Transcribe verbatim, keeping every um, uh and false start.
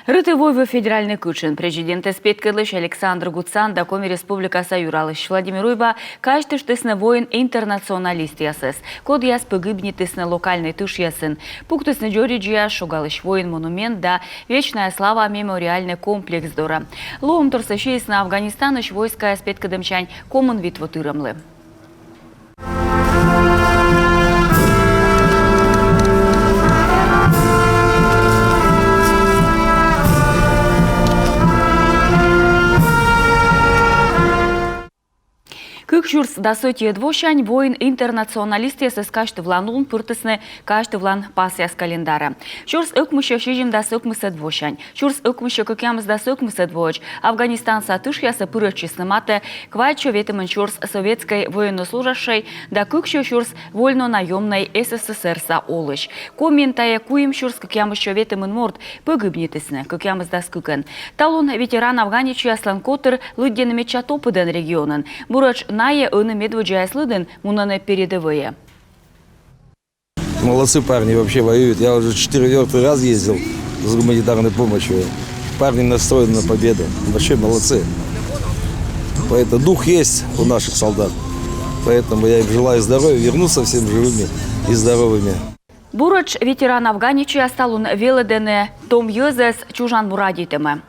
Рытӧвойвыв федеральнӧй кытшын президентэз петкӧдлысь Александр Гуцан да Коми Республикаса юралысь Владимир Уйба казьтыштісны воин-интернационалистъясӧс, кодъяс пӧгибнитісны локальнӧй тышъясын. Пуктісны дзоридзьяс шогалысь воин монумент да «Вечная слава» мемориальнӧй комплекс дорӧ. Лоӧмторсӧ сиисны Афганистанысь войскаяс петкӧдӧмсянь комын вит во тырӧмлы. Кык сюрс дас ӧтиӧд восянь воин-интернационалистъясӧс казьтывлан лун пыртісны казьтывлан пасъяс календарӧ. Сюрс ӧкмыссё сизимдас ӧкмысӧд восянь, сюрс ӧкмыссё кӧкъямысдас ӧкмысӧд воӧдз Афганистанса тышъясӧ пырӧдчисны матӧ квайтсё ветымын сюрс советскӧй военнослужащӧй да кыксё сюрс вольнонаёмнӧй СССР-са олысь. Комиын тайӧ куим сюрс кӧкъямыссё ветымын морт пӧгибнитісны, кӧкъямысдас кыкӧн. Талун ветеран-афганечьяслӧн котыр лыддьӧны медся топыдӧн регионын. Буретш найӧ ӧні медводдзаяс лыдын мунӧны передӧвӧйӧ. Молодцы парни, вообще воюют. Я уже четвертый раз ездил с гуманитарной помощью. Парни настроены на победу. Вообще молодцы. Поэтому дух есть у наших солдат. Поэтому я им желаю здоровья, вернуться всем живыми и здоровыми. Буретш ветеран-афганечьяс талун велӧдӧны том йӧзӧс чужан му радейтӧмӧ.